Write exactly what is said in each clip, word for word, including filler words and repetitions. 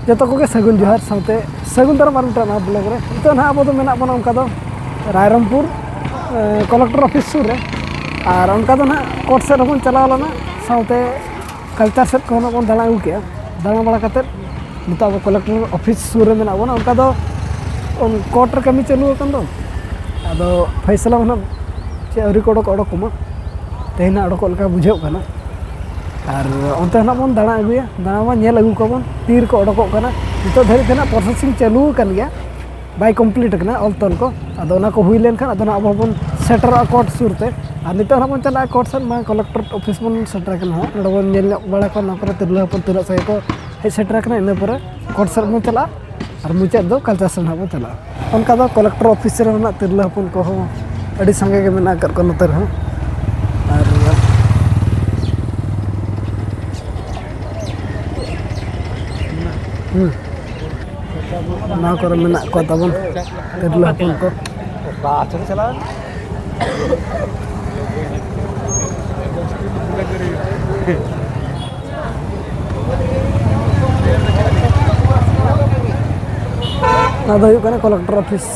ᱡᱚᱛᱚ ᱠᱚᱜᱮ ᱥᱟᱹᱜᱩᱱ ᱡᱚᱦᱟᱨ ᱥᱟᱶᱛᱮ ᱥᱟᱹᱜᱩᱱ ᱫᱟᱨᱟᱢ ᱟᱨ ᱢᱤᱫᱴᱟᱝ ᱱᱟᱣᱟ ᱵᱞᱚᱜ ᱨᱮ᱾ ᱱᱤᱛᱚᱜ ᱱᱟᱦᱟᱜ ᱟᱵᱚ ᱫᱚ ᱢᱮᱱᱟᱜ ᱵᱚᱱᱟ ᱚᱱᱠᱟ ᱫᱚ ᱨᱟᱭᱨᱚᱝᱯᱩᱨ, ᱮ, ᱠᱚᱞᱮᱠᱴᱚᱨ ᱚᱯᱷᱤᱥ ᱥᱩᱨ ᱨᱮ᱾ ᱟᱨ ᱚᱱᱠᱟ ᱫᱚ ᱱᱟᱦᱟᱜ ᱠᱳᱨᱴ ᱥᱮᱫ ᱦᱚᱸᱵᱚᱱ ᱪᱟᱞᱟᱣ ᱞᱮᱱᱟ, ᱥᱟᱶᱛᱮ ᱠᱟᱞᱪᱟᱨ ᱥᱮᱫ ᱠᱚᱦᱚᱸ ᱵᱚᱱ ᱫᱟᱬᱟ ᱟᱹᱜᱩ ᱠᱮᱜᱼᱟ᱾ ᱫᱟᱬᱟ ᱵᱟᱲᱟ ᱠᱟᱛᱮᱫ ᱱᱤᱛᱚᱜ ᱟᱵᱚ ᱠᱚᱞᱮᱠᱴᱚᱨ ᱚᱯᱷᱤᱥ ᱥᱩᱨ ᱨᱮ ᱢᱮᱱᱟᱜ ᱵᱚᱱᱟ᱾ ᱚᱱᱠᱟ ᱫᱚ ᱠᱳᱨᱴ ᱨᱮ ᱠᱟᱹᱢᱤ ᱪᱟᱹᱞᱩ ᱟᱠᱟᱱ ᱫᱚ, ᱟᱫᱚ ᱯᱷᱟᱭᱥᱟᱞᱟ ᱢᱟ ᱱᱟᱦᱟᱜ ᱪᱮᱫ ᱟᱹᱣᱨᱤ ᱠᱚ ᱚᱰᱚᱠ, ᱚᱰᱚᱠ ᱠᱚᱢᱟ᱾ ᱛᱮᱦᱮᱧ ᱱᱟᱦᱟᱜ ᱚᱰᱚᱠᱚᱜ ᱞᱮᱠᱟ ᱵᱩᱡᱷᱟᱹᱜ ᱠᱟᱱᱟ᱾ ᱟᱨ ᱚᱱᱛᱮ ᱦᱚᱸ ᱱᱟᱦᱟᱜ ᱵᱚᱱ ᱫᱟᱬᱟ ᱟᱹᱜᱩᱭᱟ, ᱫᱟᱬᱟ ᱢᱟ ᱧᱮᱞ ᱟᱹᱜᱩ ᱠᱚᱣᱟ ᱵᱚᱱ ᱛᱤ ᱨᱮᱠᱚ ᱚᱰᱚᱠᱚᱜ ᱠᱟᱱᱟ᱾ ᱱᱤᱛᱚᱜ ᱫᱷᱟᱹᱨᱤᱡ ᱛᱮ ᱱᱟᱦᱟᱜ ᱯᱨᱚᱥᱮᱥᱤᱝ ᱪᱟᱹᱞᱩ ᱟᱠᱟᱱ ᱜᱮᱭᱟ, ᱵᱟᱭ ᱠᱚᱢᱯᱞᱤᱴ ᱟᱠᱟᱱᱟ ᱚᱞ ᱛᱚᱞ ᱠᱚ᱾ ᱟᱫᱚ ᱚᱱᱟ ᱠᱚ ᱦᱩᱭ ᱞᱮᱱᱠᱷᱟᱱ ᱟᱫᱚ ᱱᱟᱦᱟᱜ ᱟᱵᱚ ᱦᱚᱸᱵᱚᱱ ᱥᱮᱴᱮᱨᱚᱜᱼᱟ ᱠᱳᱨᱴ ᱥᱩᱨ ᱛᱮ᱾ ᱟᱨ ᱱᱤᱛᱚᱜ ᱱᱟᱦᱟᱜ ᱵᱚᱱ ᱪᱟᱞᱟᱜᱼᱟ ᱠᱳᱨᱴ ᱥᱮᱫ, ᱢᱟ ᱠᱚᱞᱮᱠᱴᱚᱨ ᱚᱯᱷᱤᱥ ᱵᱚᱱ ᱥᱮᱴᱮᱨ ᱟᱠᱟᱱᱟ ᱦᱟᱸᱜ᱾ ᱱᱚᱰᱮ ᱵᱚᱱ ᱧᱮᱞ ᱧᱚᱜ ᱵᱟᱲᱟ ᱠᱚᱣᱟ ᱱᱚᱣᱟ ᱠᱚᱨᱮ ᱛᱤᱨᱞᱟᱹ ᱦᱚᱯᱚᱱ ᱛᱤᱱᱟᱹᱜ ᱥᱟᱸᱜᱮ ᱠᱚ ᱦᱮᱡ ᱥᱮᱴᱮᱨ ᱟᱠᱟᱱᱟ᱾ ᱤᱱᱟᱹ ᱯᱚᱨᱮ ᱠᱳᱨᱴ ᱥᱮᱫ ᱵᱚᱱ ᱪᱟᱞᱟᱜᱼᱟ ᱟᱨ ᱢᱩᱪᱟᱹᱫ ᱫᱚ ᱠᱟᱞᱪᱟᱨ ᱥᱮᱫ ᱱᱟᱦᱟᱜ ᱵᱚᱱ ᱪᱟᱞᱟᱜᱼᱟ᱾ ᱚᱱᱠᱟ ᱫᱚ ᱠᱚᱞᱮᱠᱴᱚᱨ ᱚᱯᱷᱤᱥ ᱨᱮ ᱢᱮᱱᱟᱜ ᱛᱤᱨᱞᱟᱹ ᱦᱚᱯᱚᱱ ᱠᱚᱦᱚᱸ ᱟᱹᱰᱤ ᱥᱟᱸᱜᱮ ᱜᱮ ᱢᱮᱱᱟᱜ ᱟᱠᱟᱫ ᱠᱚᱣᱟ ᱱᱚᱛᱮ ᱨᱮᱦᱚᱸ᱾ ᱟᱨ ᱦᱩᱸ, ᱱᱚᱣᱟ ᱠᱚᱨᱮ ᱢᱮᱱᱟᱜ ᱠᱚᱣᱟ ᱛᱟᱵᱚᱱ ᱛᱤᱨᱞᱟᱹ ᱦᱚᱯᱚᱱ ᱠᱚ᱾ ᱱᱚᱣᱟ ᱫᱚ ᱦᱩᱭᱩᱜ ᱠᱟᱱᱟ ᱠᱚᱞᱮᱠᱴᱚᱨ ᱚᱯᱷᱤᱥ᱾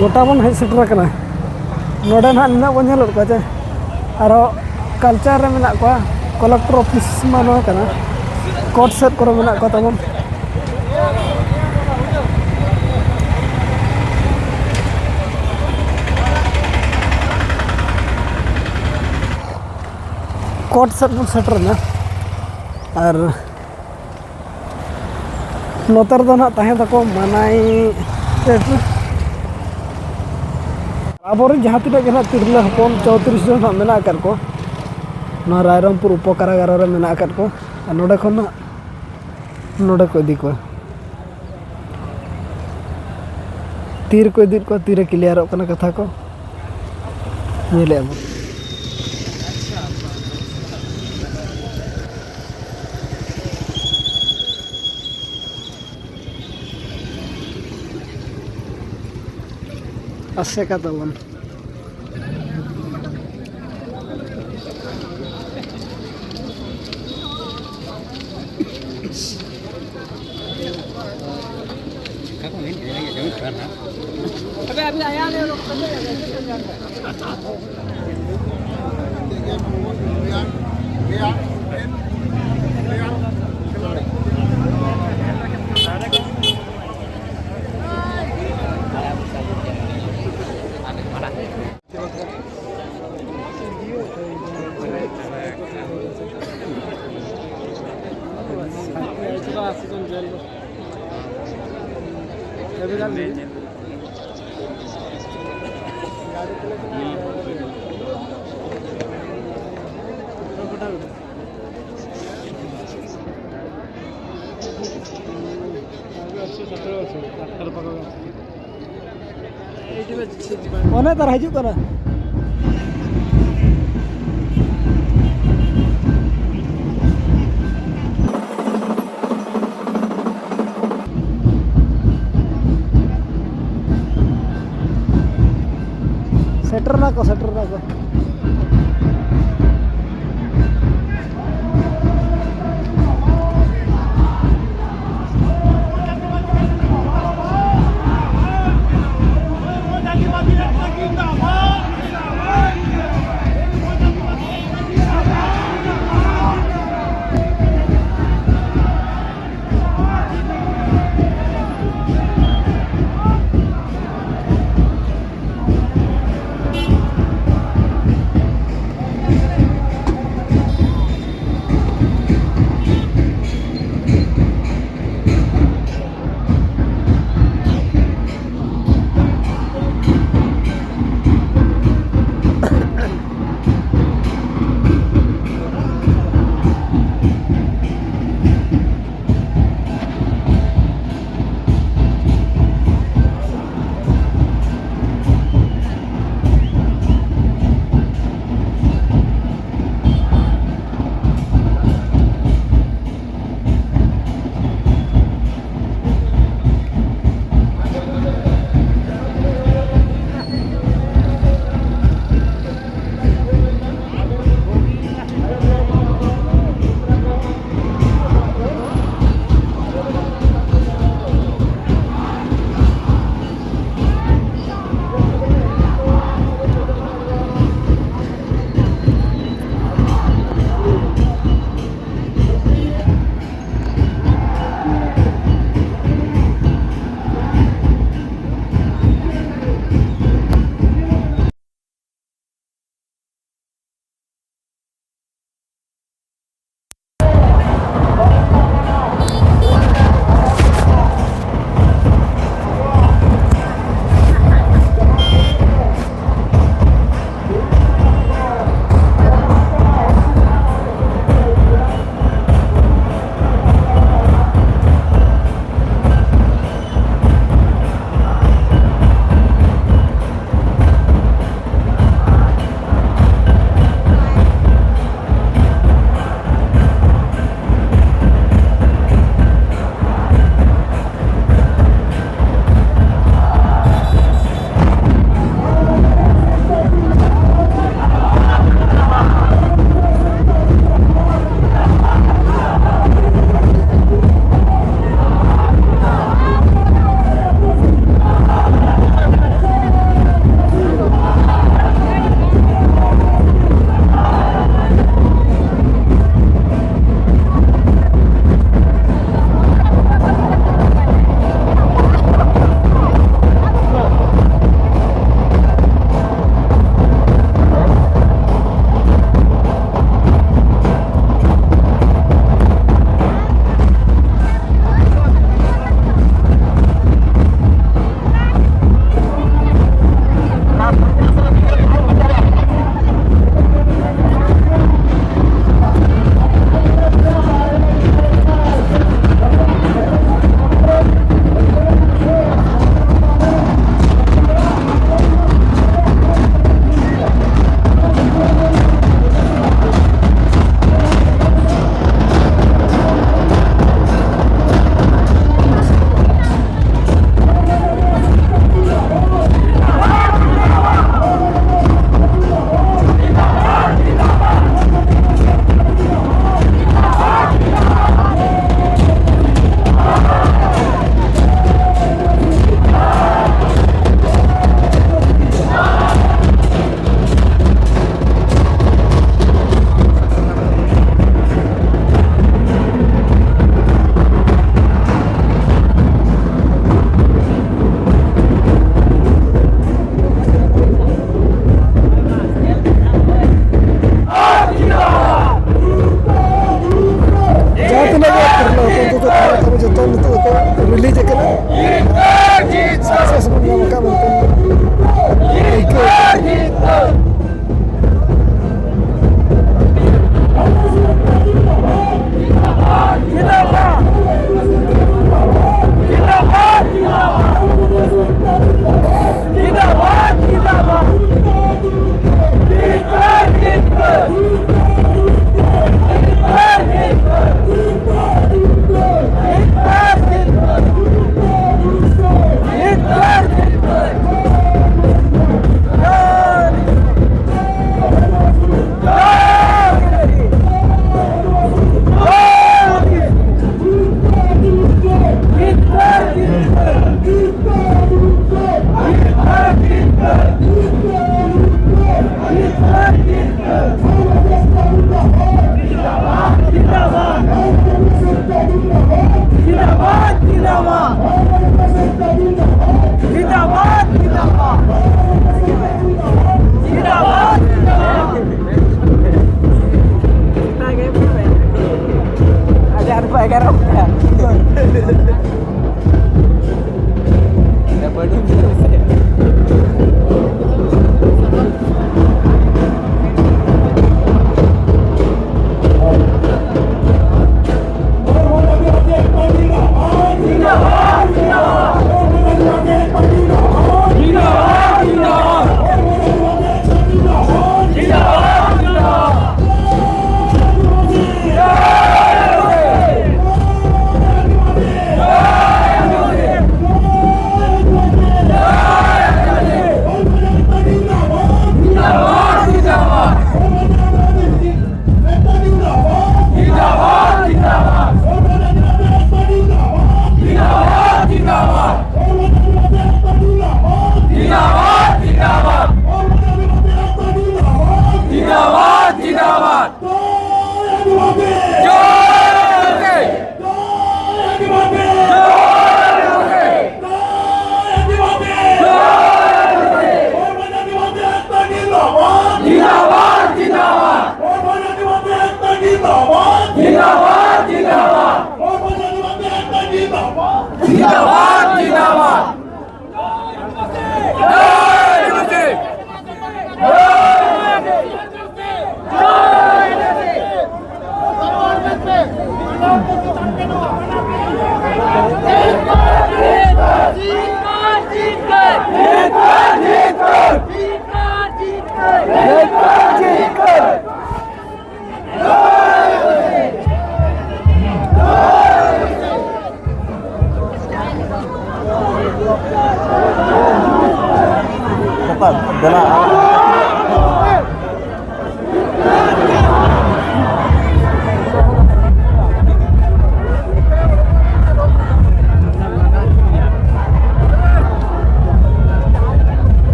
ᱜᱚᱴᱟ ᱵᱚᱱ ᱦᱮᱡ ᱥᱮᱴᱮᱨ ᱟᱠᱟᱱᱟ᱾ ᱱᱚᱰᱮ ᱱᱟᱦᱟᱜ ᱱᱤᱱᱟᱹᱜ ᱵᱚᱱ ᱧᱮᱞᱮᱫ ᱠᱚᱣᱟ ᱡᱮ ᱟᱨᱦᱚᱸ ᱠᱟᱞᱪᱟᱨ ᱨᱮ ᱢᱮᱱᱟᱜ ᱠᱚᱣᱟ᱾ ᱠᱚᱞᱮᱠᱴᱚᱨ ᱚᱯᱷᱤᱥ ᱢᱟ ᱱᱚᱣᱟ ᱠᱟᱱᱟ, ᱠᱳᱨᱴ ᱥᱮᱫ ᱠᱚᱨᱮ ᱢᱮᱱᱟᱜ ᱠᱚᱣᱟ ᱛᱟᱵᱚᱱ᱾ ᱠᱳᱨᱴ ᱥᱮᱫ ᱵᱚᱱ ᱥᱮᱴᱮᱨ ᱮᱱᱟ᱾ ᱟᱨ ᱱᱚᱛᱮ ᱨᱮᱫᱚ ᱱᱟᱦᱟᱜ ᱛᱟᱦᱮᱸ ᱫᱚᱠᱚ ᱢᱟᱱᱟᱭ᱾ ᱟᱵᱚᱨᱮᱱ ᱡᱟᱦᱟᱸ ᱛᱤᱱᱟᱹᱜ ᱜᱮ ᱱᱟᱦᱟᱜ ᱛᱤᱨᱞᱟᱹ ᱦᱚᱯᱚᱱ ᱪᱳᱭᱛᱨᱤᱥ ᱡᱚᱱ ᱱᱟᱦᱟᱜ ᱢᱮᱱᱟᱜ ᱟᱠᱟᱫ ᱠᱚ, ᱱᱚᱣᱟ ᱨᱟᱭᱨᱚᱝᱯᱩᱨ ᱩᱯᱚ ᱠᱟᱨᱟᱜᱟᱨ ᱨᱮ ᱢᱮᱱᱟᱜ ᱟᱠᱟᱫ ᱠᱚ, ᱟᱨ ᱱᱚᱰᱮ ᱠᱷᱚᱱ ᱱᱟᱦᱟᱜ ᱱᱚᱰᱮ ᱠᱚ ᱤᱫᱤ ᱠᱚᱣᱟ᱾ ᱛᱤ ᱨᱮᱠᱚ ᱤᱫᱤᱭᱮᱫ ᱠᱚᱣᱟ, ᱛᱤᱨᱮ ᱠᱞᱤᱭᱟᱨᱚᱜ ᱠᱟᱱᱟ ᱠᱟᱛᱷᱟ ᱠᱚ, ᱧᱮᱞᱮᱫᱼᱟ ᱵᱚᱱ᱾ ᱟᱥᱮᱠᱟ ᱛᱟᱵᱚᱱ᱾ ᱚᱱᱮ ᱛᱟᱨ ᱦᱤᱡᱩᱜ ᱠᱟᱱᱟ᱾ ᱥᱮᱴᱮᱨ ᱱᱟᱠᱚ, ᱥᱮᱴᱮᱨ ᱱᱟᱠᱚ᱾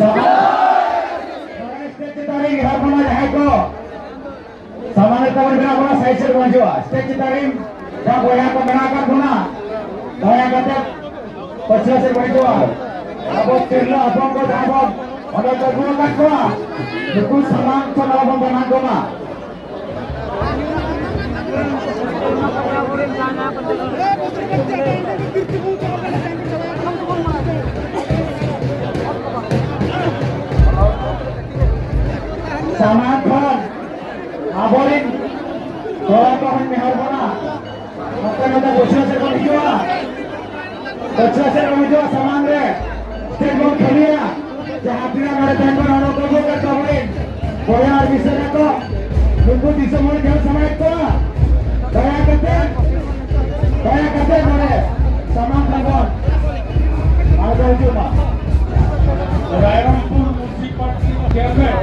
ᱥᱟᱢᱟᱝ ᱨᱮ ᱛᱟᱵᱚᱱ ᱢᱮᱱᱟᱜ ᱵᱚᱱᱟ, ᱡᱟᱦᱟᱸᱭ ᱠᱚ ᱥᱟᱢᱟᱝ ᱨᱮ ᱛᱟᱵᱚᱱ ᱢᱮᱱᱟᱜ ᱵᱚᱱᱟ, ᱥᱟᱭᱤᱰ ᱥᱮᱫ ᱵᱚᱱ ᱦᱤᱡᱩᱜᱼᱟ᱾ ᱥᱴᱮᱡᱽ ᱪᱮᱛᱟᱱ ᱨᱮ ᱡᱟᱦᱟᱸ ᱵᱚᱭᱦᱟ ᱠᱚ ᱢᱮᱱᱟᱜ ᱟᱠᱟᱫ ᱵᱚᱱᱟ, ᱫᱟᱭᱟ ᱠᱟᱛᱮ ᱯᱟᱹᱪᱷᱞᱟᱹ ᱥᱮᱫ ᱵᱚᱱ ᱦᱤᱡᱩᱜᱼᱟ᱾ ᱟᱵᱚ ᱛᱤᱨᱞᱟᱹ ᱦᱚᱯᱚᱱ ᱠᱚ ᱡᱟᱦᱟᱸ ᱵᱚᱱ ᱚᱸᱰᱮ ᱠᱚ ᱟᱹᱜᱩ ᱟᱠᱟᱫ ᱠᱚᱣᱟ, ᱱᱩᱠᱩ ᱥᱟᱢᱟᱝ ᱠᱷᱚᱱ ᱟᱞᱚ ᱵᱚᱱ ᱵᱮᱱᱟᱣ ᱠᱚᱢᱟ᱾ ᱥᱟᱢᱟᱝ ᱠᱷᱚᱱ ᱟᱵᱚᱨᱮᱱ ᱠᱚᱲᱟ ᱠᱚᱦᱚᱸᱧ ᱱᱮᱦᱚᱨ ᱵᱚᱱᱟ, ᱱᱚᱛᱮ ᱱᱚᱛᱮ ᱯᱟᱹᱪᱷᱞᱟᱹ ᱥᱮᱫ ᱵᱚᱱ ᱦᱤᱡᱩᱜᱼᱟ, ᱯᱟᱹᱪᱷᱞᱟᱹ ᱥᱮᱫ ᱵᱚᱱ ᱦᱤᱡᱩᱜᱼᱟ, ᱥᱟᱢᱟᱝ ᱨᱮ ᱥᱴᱮᱡᱽ ᱵᱚᱱ ᱠᱷᱟᱹᱞᱤᱭᱟ᱾ ᱡᱟᱦᱟᱸ ᱛᱤᱱᱟᱹᱜ ᱱᱚᱰᱮ ᱛᱟᱦᱮᱱ ᱠᱟᱱᱟ, ᱱᱚᱰᱮ ᱠᱚ ᱟᱹᱜᱩ ᱟᱠᱟᱫ ᱛᱟᱵᱚᱱ ᱵᱚᱭᱦᱟ ᱟᱨ ᱢᱤᱥᱨᱟ ᱠᱚ, ᱱᱩᱠᱩ ᱫᱤᱥᱚᱢ ᱦᱚᱲ ᱧᱮᱞ ᱥᱟᱱᱟᱭᱮᱫ ᱠᱚᱣᱟ᱾ ᱫᱟᱭᱟ ᱠᱟᱛᱮ, ᱫᱟᱭᱟ ᱠᱟᱛᱮ ᱱᱚᱰᱮ ᱥᱟᱢᱟᱝ ᱛᱟᱵᱚᱱ ᱟᱬᱜᱚ ᱦᱤᱡᱩᱜ ᱢᱟ᱾ ᱨᱟᱭᱨᱚᱝᱯᱩᱨ ᱢᱩᱱᱥᱤᱯᱟᱞᱴᱤ ᱪᱮᱭᱟᱨᱢᱮᱱ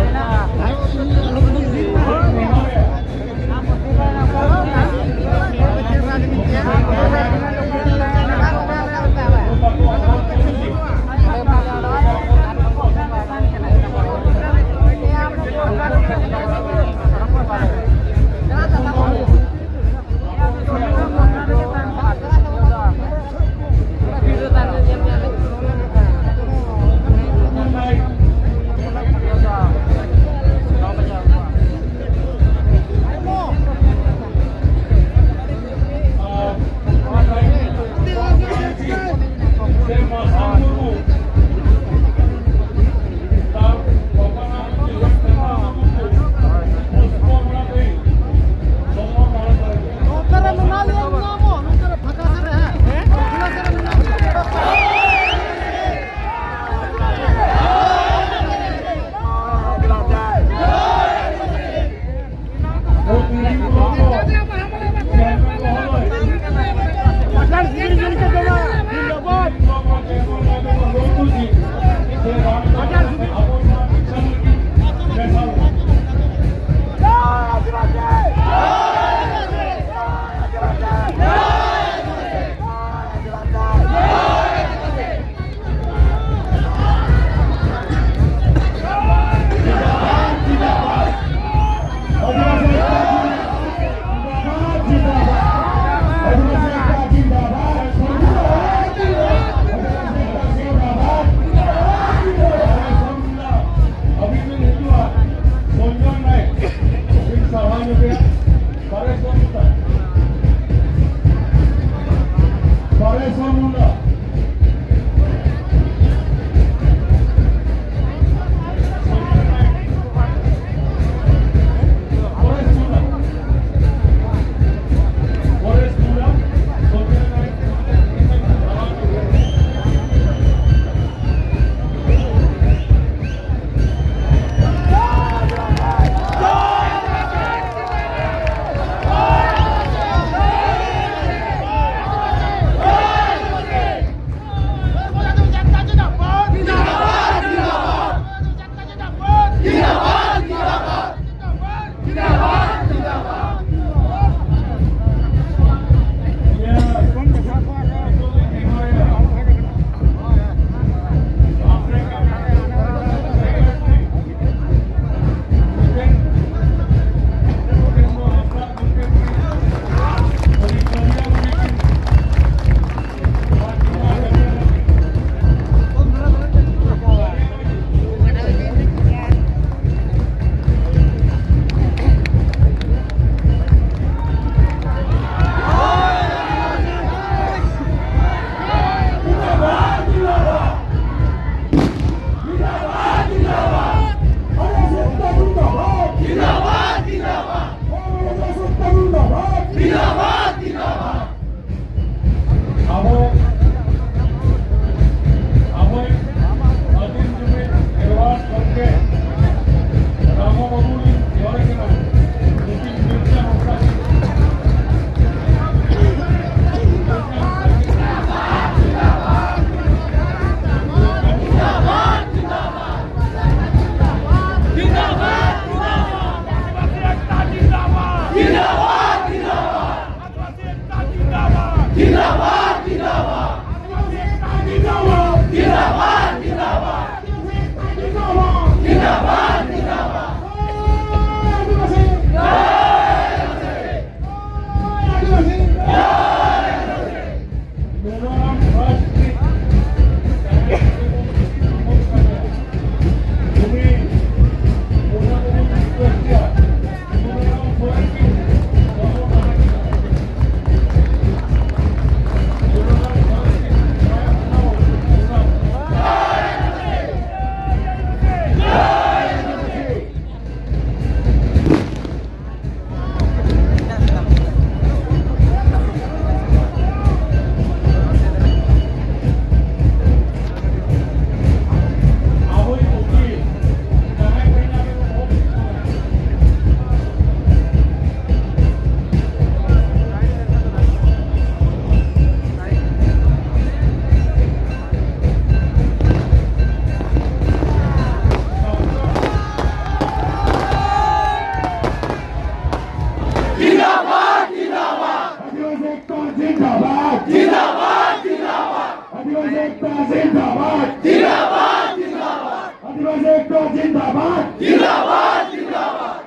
एकता जिंदाबाद। जिंदाबाद, जिंदाबाद। आदिवासी एकता जिंदाबाद। जिंदाबाद, जिंदाबाद।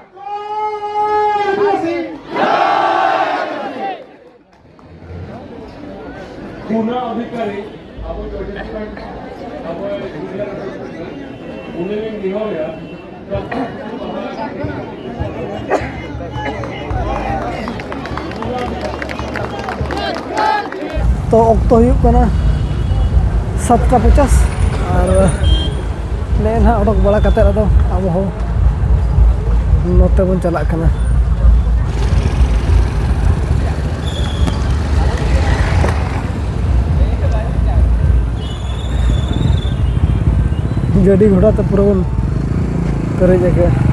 आदिवासी। ᱚᱱᱟ ᱚᱫᱷᱤᱠᱟᱨᱤ ᱟᱵᱚ ᱡᱚᱭᱥᱚᱝᱠᱚᱨ, ᱟᱵᱚ ᱤᱱᱰᱤᱭᱟ ᱨᱮᱱ ᱩᱱᱤ ᱞᱤᱧ ᱱᱮᱦᱚᱨᱮᱭᱟ᱾ ᱛᱚ ᱚᱠᱛᱚ ᱦᱩᱭᱩᱜ ᱠᱟᱱᱟ ᱥᱟᱛᱴᱟ ᱯᱚᱪᱟᱥ, ᱟᱨ ᱱᱮᱜᱼᱮ ᱱᱟᱦᱟᱜ ᱚᱰᱚᱠ ᱵᱟᱲᱟ ᱠᱟᱛᱮᱫ ᱟᱫᱚ ᱟᱵᱚ ᱦᱚᱸ ᱱᱚᱛᱮ ᱵᱚᱱ ᱪᱟᱞᱟᱜ ᱠᱟᱱᱟ᱾ ᱜᱟᱹᱰᱤ ᱜᱷᱚᱲᱟ ᱛᱮ ᱯᱩᱨᱟᱹ ᱵᱚᱱ ᱯᱮᱨᱮᱡ ᱟᱠᱟᱫᱼᱟ᱾